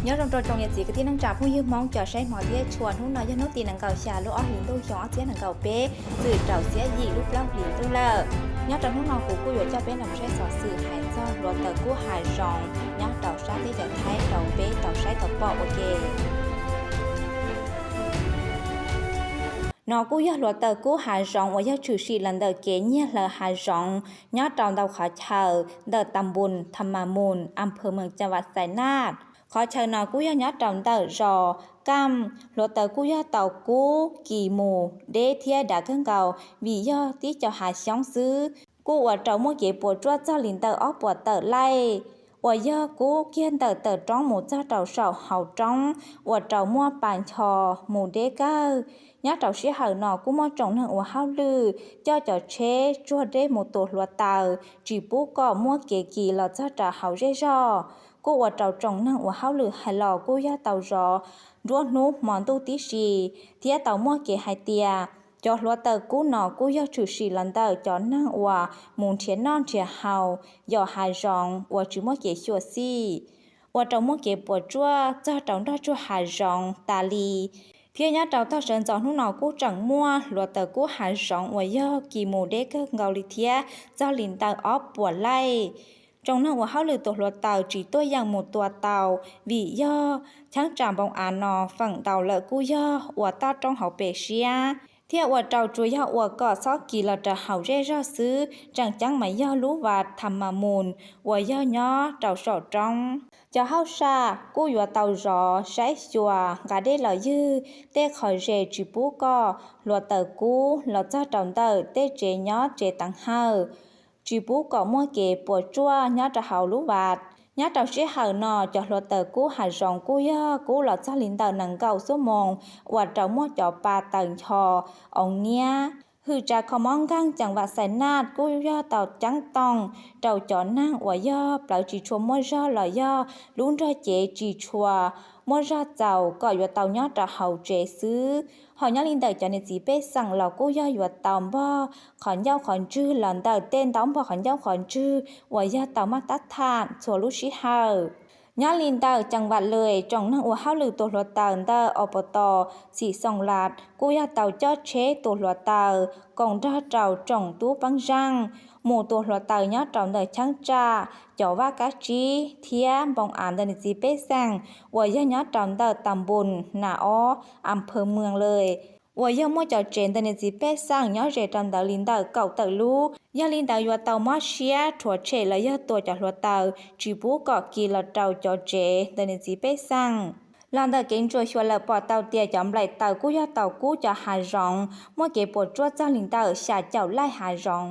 Nyob zoo rau tsoom niam txiv kwv tij neej tsa phooj ywg Hmoob cov saib hmov thiab tshua, hnub no yog hnub tim nees nkaum xya lub ob hlis ntuj xyoo ob txhiab nees nkaum peb, txwm rau xiab yim lub plaub hlis ntuj lawm. Nyob rau hnub no kuv kuj yuav coj peb los saib xov xwm hais txog hluav taws kub hav zoov nyob rau sab teb chaws Thaib rau peb tau saib tau pom ua ke. No kuj yog hluav taws kub hav zoov uas yog tshwm sim los ntawm kev nyiag hlaws hav zoov nyob rau ntau qhov chaw ntawm tam npus Tham Mas Mus, a phawj Mees, caj vam Xais Naj. Qhov chaw no kuj yog nyob rau ntawm zos Kam. Hluav taws kuj yog tau kub kis mus deb thiab dav kawg nkaus vim yog tib co hav xyoob xwb, kuj ua rau muaj kev puas tsuaj txog li ntawm ob puas tawm laij, uas yog kub kiag ntawm taw roob mus txog rau saum hauv roob, ua rau muaj pa ncho mus deb kawg. Nyob rau sij hawm no kuj muaj tsoom neeg ua hauj lwm coj cov tsheb tsuag deb mus tua hluav taws, tsis pub kom muaj kev kis los txog rau hauv zej zog. Kuj ua rau tsoom neeg ua hauj lwm hais los kuj yog tau zov nruab hnub hmo ntuj tib si, thiab tau muaj kev hais tias cov hluav taws kub no kuj yog tshwm sim los ntawm cov neeg uas mus nrhiav noj nrhiav haus yos hav zoov uas tsis muaj kev xyuam xim, ua rau muaj kev puas tsuaj txog rau nroj tsuag hav zoov tas li. Thiab nyob rau tog sawv ntxov hnub no kuj tseem muaj hluav taws kub hav zoov uas yog kis mus deb kawg nkaus li thiab txog li ntawm ob puas laij. Tsoom neeg ua hauj lwm tua hluav taws tsis tuaj yeem mus tua tau vim yog cheeb tsam npoo av no feem ntau lawm kuj yog ua toj roob hauv pes siab, thiab ua rau tsuas yog ua kom txhob kis los rau hauv zej zog xwb, tseem ceeb mas yog lub vaj Tham Mas Mus uas yog nyob rau saum roob. Cov hauj sam kuj yuav tau zov saib xyuas nqa dej los ywg tej qhov ze tsis pub kom hluav taws kub los txog rau ntawm tej tsev nyob tsev teev hawm, tsis pub kom muaj kev puas tsuaj nyob rau hauv lub vaj. Nyob rau sij hawm no cov hluav taws kub hav zoov kuj yog kub los txog li ntawm nees nkaum xuab moos, ua rau muaj cov pa taws ncho, oov niab. Hwm tsa kho mob nkeeg ceev vaj Xais Naj kuj yog tau ceeb toom rau cov neeg uas yog plawv tsis tshua muaj zog los yog lub nrog cev tsis tshua muaj zog txaus kom yuav tau nyob rau hauv tsev xwb. Ho nyob li ntawm cov niam txiv pej xeem los kuj yog yuav tau npog qhov ncauj qhov ntswg los ntawm tej ntaub npog qhov ncauj qhov ntswg uas yog tau maj tab tham txhua lub sij hawm. Nyob li ntawm ceev vaj Lwm, tsoom neeg ua hauj lwm tua hluav taws ntawm Ob Pov Tos, Xim Xoos Las kuj yog tau coj tsheb tua hluav taws koom nrog rau tsoom tub peeb zeej mus tua hluav taws nyob rau ntawm cheeb tsam cov vaj kab tsib thiab npoo av ntawm niam txiv pej xeem uas yog nyob rau ntawm tam npus Nas Ob, a phawj Mees Lawm, uas yog muaj cov tsev ntawm niam txiv pej xeem nyob ze rau ntawd li ntawm kaum tawm lub. Yog li ntawd yuav tau mob siab rhuav tshem los yog tua cov hluav taws tsis pub kom kis los rau cov tsev ntawm niam txiv pej xeem. Los ntawm kev ntsuas xyuas lawm pom tau tias cov nplaim taws kuj yog tau kub cov hav zoov muaj kev puas tsuaj txog li ntawm xya caum laij hav zoov.